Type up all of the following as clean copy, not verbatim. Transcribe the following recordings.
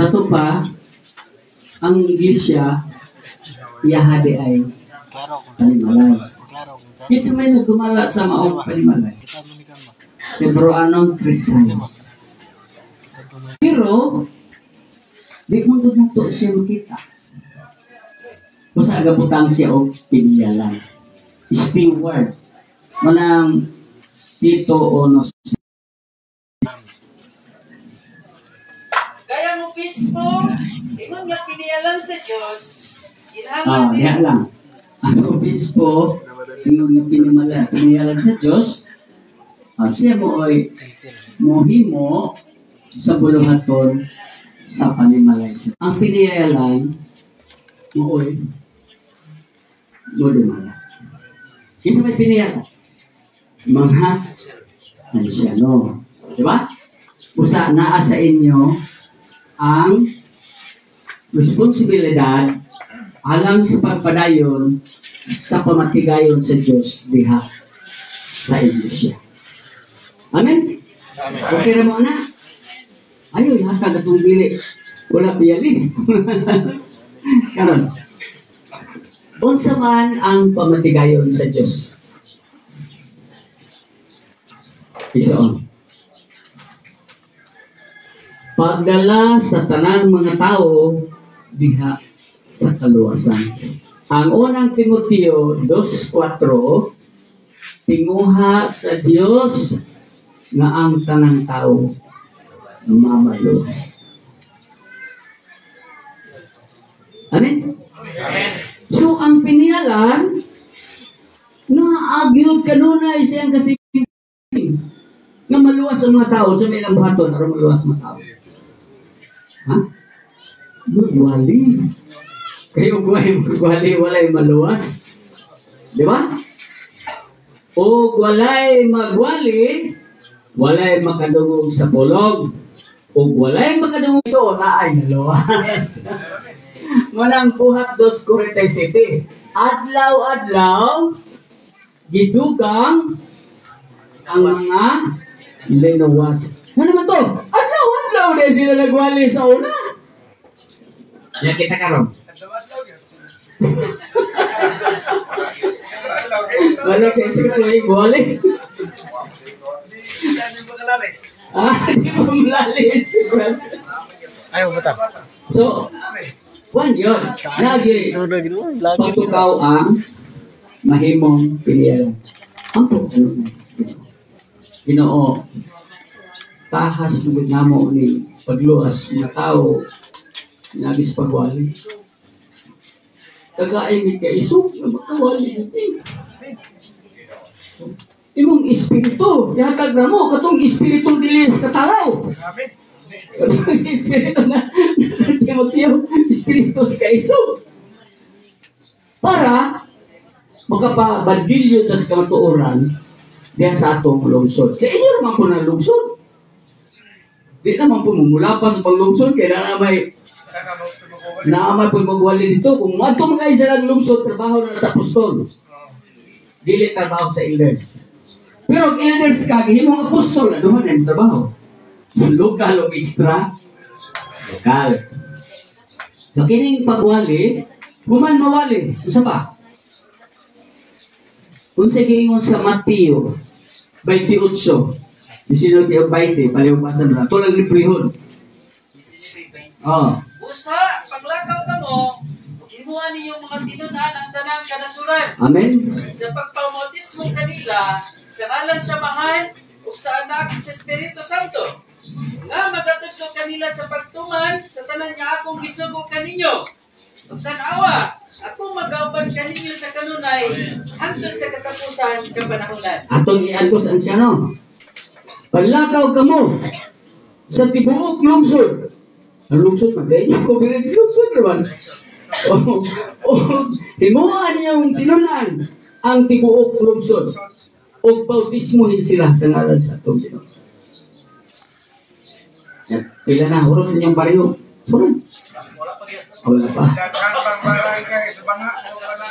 Sa to pa, ang iglesia, iyaha di ay panimalay. Kinsa may nagdumala sa maong panimalay? Februaro 3. Pero, di mo gud nato siya makita. Basta agabutang siya og piniyalan. Steward. Manang Tito Onos. Kaya mo obispo, ingon nga piniyalan sa Dios, Ah, kinahanglan diha lang. Ang obispo, ingon nga piniyalan sa Dios, siya mo oy mohimo sa buluhaton sa panimalay. Ang piniyalan mooy modumala. Kinsa may piniyalan? Mga ansyano. Di ba? Usa naa sa inyo ang responsibilidad alang sa pagpadayon sa pamatigayon sa Diyos diha sa iglesia. Amen? Okay ra mo ana? Ayo, hatag atong dili. Wala piyali. Karon. Unsa man ang pamatigayon sa Diyos? Isoon. Pagdala sa tanang mga tao diha sa kaluwasan. Ang unang Timoteo 2:4, tinguha sa Dios nga ang tanang tao mamaluwas. Amen? So, ang piniyalan, naagyod kanunay siyang kasi nga maluwas ang mga tao sa may ilang buhaton, aron maluwas ang mga tao. Ha? Magwali. Kayo walay magwali, walay maluwas. Di ba? O walay magwali, walay makadungog sa pulong. O walay makadungog ito, naay naluwas. Manang Buhat 2:47. Adlaw-adlaw, gidugang ang mga linuwas. Ano naman to? Adlaw-adlaw din sila nagwali sa una. Yan kita karon. Wala kayo sila nagwali. Ah, di mo malalis. Ayaw ba ta? So, one yun. Lagi, pagtukaw ang mahimong piniyalan. Ang ano na Ginoo, tahas mo namo ni pagluwas mga tao nagis pagwali. Tagaay ni kaisog na makawali natin. Imong espiritu, yatag na mo, katong espiritu dili sa katalaw. Katong espiritu na nasa Timoteo, espiritu sa kaisog. Para makapabandilyo tas kamatuoran diyan sa atong lungsod. Sa inyo naman po na lungsod. Di naman po mumulapas sa paglungsod, kaya na may naamay po magwali dito. Kung madto mga isa lang lungsod, trabaho na sa apostol. Dili trabaho sa elders. Pero ang elders ka, gihimong apostol, aduhan na yung trabaho. Lokal o extra, lokal. So, kining pagwali, human mawali. Usa pa? Kung sa giingon sa Mateo 28, 19 o 20, palihog basa na. Ito lang librehon. Oh. Usa, paglakaw kamo, himuan ninyong mga tinun-an ang tanang kanasuran. Amen? Sa pagpamautismo kanila, sa ngalan sa Amahan, ug sa Anak, ug sa Espiritu Santo, nga magatudlo kanila sa pagtuman sa tanan nga akong gisugo kaninyo. Ug tan-awa, ako magauban kaninyo sa kanunay hangtod sa katapusan kapanahonan. Atong iagos ang siya, no? Paglakaw kamo sa tibuok lungsod. Ang lungsod, magay ko coverage lungsod naman. O, himuan niyong tinunan ang tibuok lungsod. O bautismohin sila sa ngalan sa atong Ginoo. Yan, pila na, hurot ninyong pareho. Sunod. Wala pa. Daghan pang baray kay sa banga. Wala.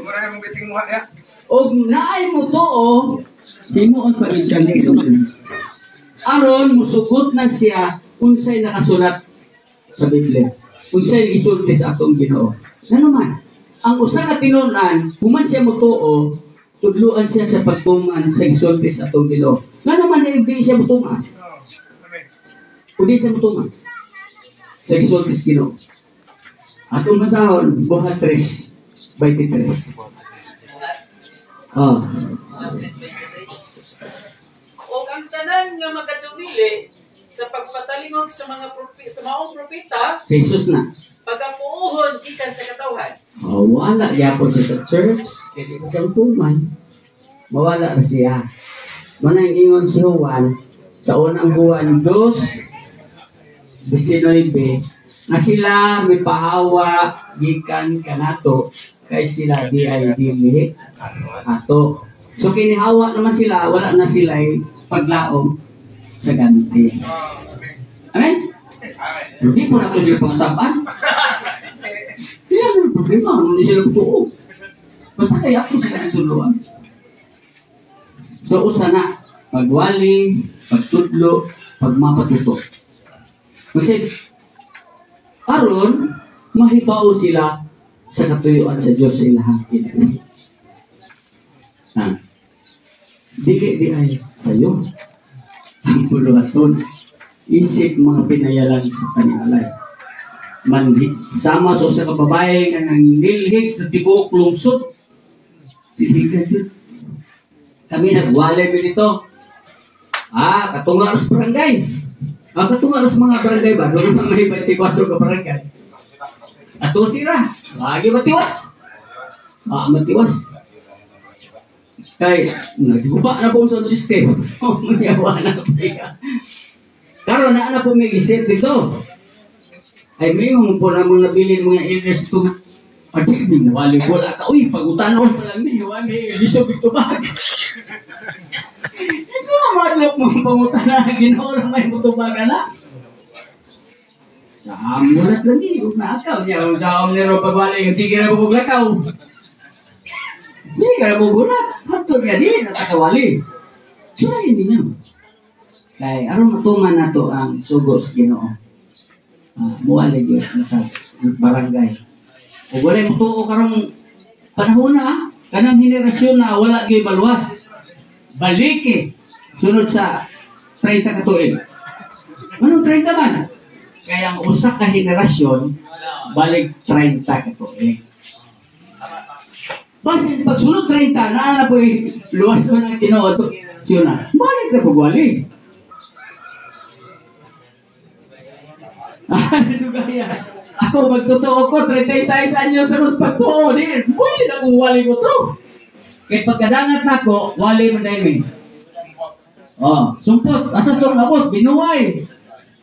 Mura mong gitinguha ya. Og naay mo tuo, himuon pa rin siyang tinunan. Aron musugot na siya Unsay nakasulat sa Biblia? Unsay gisulti sa atong Ginoo? Ngano man, ang usa ka tinunan, human siya motuo, tudluan siya sa pagtuman sa gisulti sa atong Ginoo. Ngano man di siya motuman? O di siya motuman sa gisulti sa Ginoo. Atong basahon, Buhat 3:23. Oh. 3:23. Og ang tanan nga magadumili sa pagpatalingog sa mga sa maong propeta, Si Jesus na. Pagapuohon gikan sa katawhan. Oh, wala gyapon siya sa church, kay di siya tuman. Mawala na siya. Manang ingon si Juan sa unang buwan 2:19 nga sila mipahawa gikan kanato kay sila di ay dili ato. So kinihawa naman sila, wala na sila paglaom sa ganti. Amen? Hindi po nato sila pangasapan. Hindi naman problema, hindi sila tuo. Basta kaya ako sila tutuluan. So usa na, pagwali, pagtudlo, pagmapatuto. Kasi aron mahibaw sila sa katuyuan sa Diyos sa ilahang kinabuhi. Ha? Dili di ay sayo ang buluhaton. Isip mga pinayalan sa panimalay. Manhi, sama sa usa ka babae nga nangnilhig sa tibuok lungsod. Silhigan yun. Kami nagwalay mi dito. Ah, katunga sa barangay. Ah, katunga sa mga barangay ba? Doon naman may 24 ka barangay. Ato sira. Lagi matiwas. Ah, matiwas. Kay, nagguba na po sa system. Manyawa na po iya. Karon na na po may isip dito. Ay, may mga po na mga nabilin mga elders ito. Adi, di mo wali wala ka. Uy, pag-utanon pa lang ni. Wali, lisod ito ba? Ito ang madlok mo pangutana. Ginoo na may mutubag na. Sa amulat lang ni. Huwag na akaw niya. Sa amon nero pagwali. Sige na po paglakaw. Hindi ka na bugulat. Hantod ka din. Nakakawali. Surayin ninyo. Kay aron matuman nato ang sugo sa Ginoo. Muwali gyud sa barangay. Ug walay mutuo karong panahon na, kanang henerasyon na wala gyud maluwas. Baliki sunod sa 30 ka tuig. Anong 30 man? Kaya ang usa ka henerasyon balik 30 ka tuig. Basin pagsunod 30 naa na po'y luwas man ang Ginoo ato henerasyon na. Balik na pag wali. Ano? Ako magtotoo ko, 36 anyos na mas pagtuo. Di, pwede na kung wali ko to. Kaya pagkadangat na ako, wali man dahil. Oh, sumpot, asa itong abot, binuway,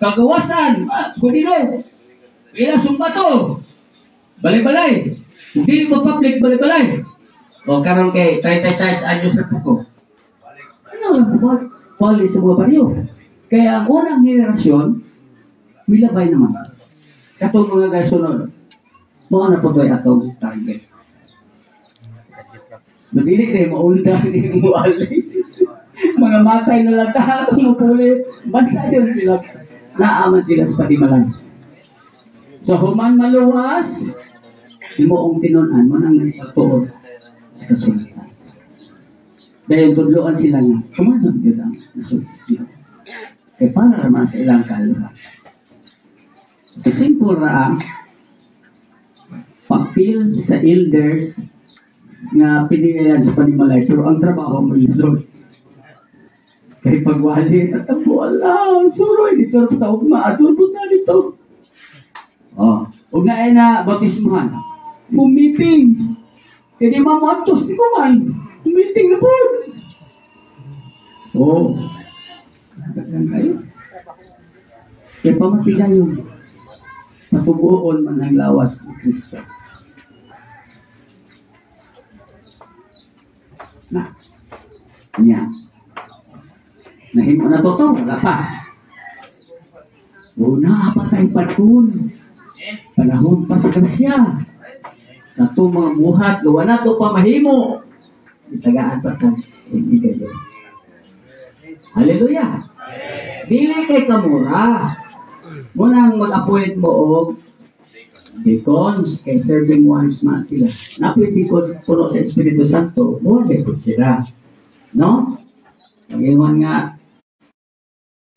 kagawasan, kudilo, ila sumbato, balay-balay. Hindi mo public, balay-balay. O, karon kay 36 anyos na po ko. Ano, wali sa mga baryo. Kaya ang unang henerasyon, milabay naman. Katong mga gasunod, mao na po to'y atong target. Madili kayo maunda ni muali. Mga matay na lang atong mapuli. Bansa yun sila. Naaman sila sa panimalay. So human maluwas, himuong tinunan mo nang nagpatuod sa kasulatan. Dahil tudloan sila nga, humanon yun ang nasulti sila. Kaya para naman sa ilang kaluhan. So simple ra ang pag-feel sa elders nga pinilayan sa panimalay, pero ang trabaho mo lisod. Kay pagwali, tatambo, ala, suroy, dito na tawag maadol po na dito. Oh, ug na ay na bautismohan. Meeting. Kaya di mamuatos, di ko man. Meeting na po. Oh, nagdagan kayo. Kaya pamatigayon. Patubuon man ang lawas ni Kristo. Na. Niya. Nahimo na to, wala pa. Una, patay patkun. Panahon pa sa grasya. Kato mga buhat, gawa na to pa mahimo. Itagaan pa ka. Hindi kayo. Hallelujah. Dili kay kamura. Munang mag-appoint mo og deacons, kay serving ones man sila. Napoy deacons puno sa Espiritu Santo, muwali po sila. No? Pag-iwan nga,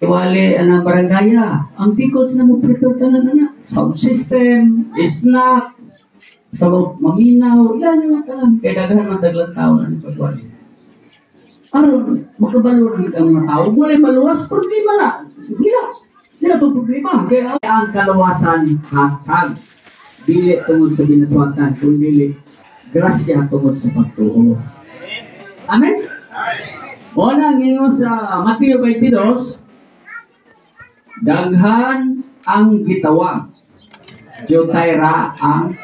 wali ang barangaya. Ang deacons na mo prepare tanan na nga. Sound system, snack, sa maminaw, yan yung tanan. Kaya daghan man taglang tao na pagwali. Aron, makabalo rin ang mga tao. Wala maluwas, problema na. Hindi na. Hindi na ito problema. Kaya ang kaluwasan hatag. Dili tungod sa binatuatan, kundi grasya tungod sa pagtuo. Amen? O na, ingon sa Mateo 22, daghan ang gitawag. Diutay ra ang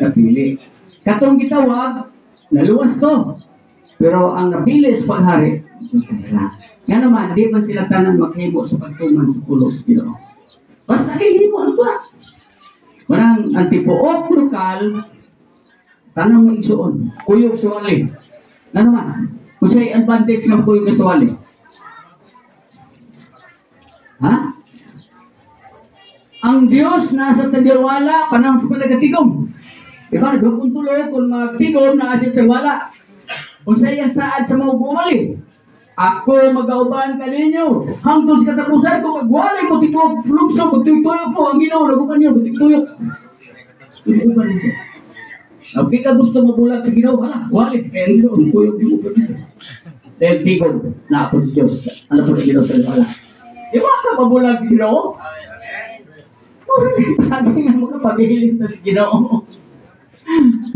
napili. Katong gitawag, naluwas to. Pero ang napili sa paghari, diutay ra. Nga naman, di man sila tanan maghimo sa pagtuman sa pulong sa Ginoo. Basta kay himo ano ba? Manang ang tipuok lokal, tanang mo igsuon, kuyog sa wali. Nga naman, kung sa'y advantage ng kuyog sa wali. Ha? Ang Diyos nasa tagwala, panahon sa palagatigom. Diba? Doon tulo, kung magtigom, naa siya tagwala. Kung sa iyang saad sa mga bumali, ako magauban kaninyo. Hangtod sa katapusan, kung magwalay mo, tipuok, lugso, magtuyok po, ang Ginoo, naguban niyo, magtuyok. Tuguban niyo siya. Ang ka gusto mabulag sa Ginoo, hala, wali, kaya ang Ginoo, kuyog di mo pa dito. Dahil tigom na ako sa Diyos, ano po sa Ginoo sa wala. Di ba ka mabulag sa Ginoo? Puro na bagay nga makapabilin na sa Ginoo.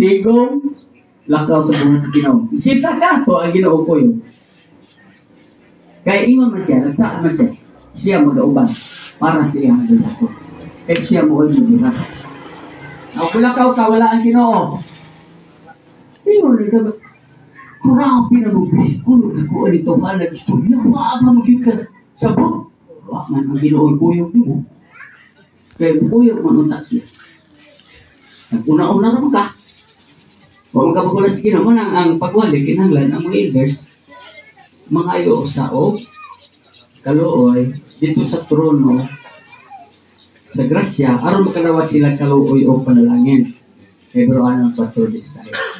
Tigom, lakaw sa buhat sa Ginoo. Sita ka to ang Ginoo ko yun. Kaya ingon man siya, nagsaad man siya, siya magauban para sa iyang dulako. Kaya siya mo mo dira. Ang kulakaw ka, wala ang Ginoo. Ingon rin ka, grabe na mo, biskulo na ko, anito ka, nag-istorya, wala mo ka. Sabot, wala man ang Ginoo, kuyog mo. Kaya kuyog man unta siya. Nag-una-una naman ka. Huwag ka magulat sa Ginoo mo nang ang pagwali, kinahanglan ang mga elders, mangayo sa og kaluoy dito sa trono sa grasya aron makadawat sila kaluoy o panalangin. Hebrew 4:16.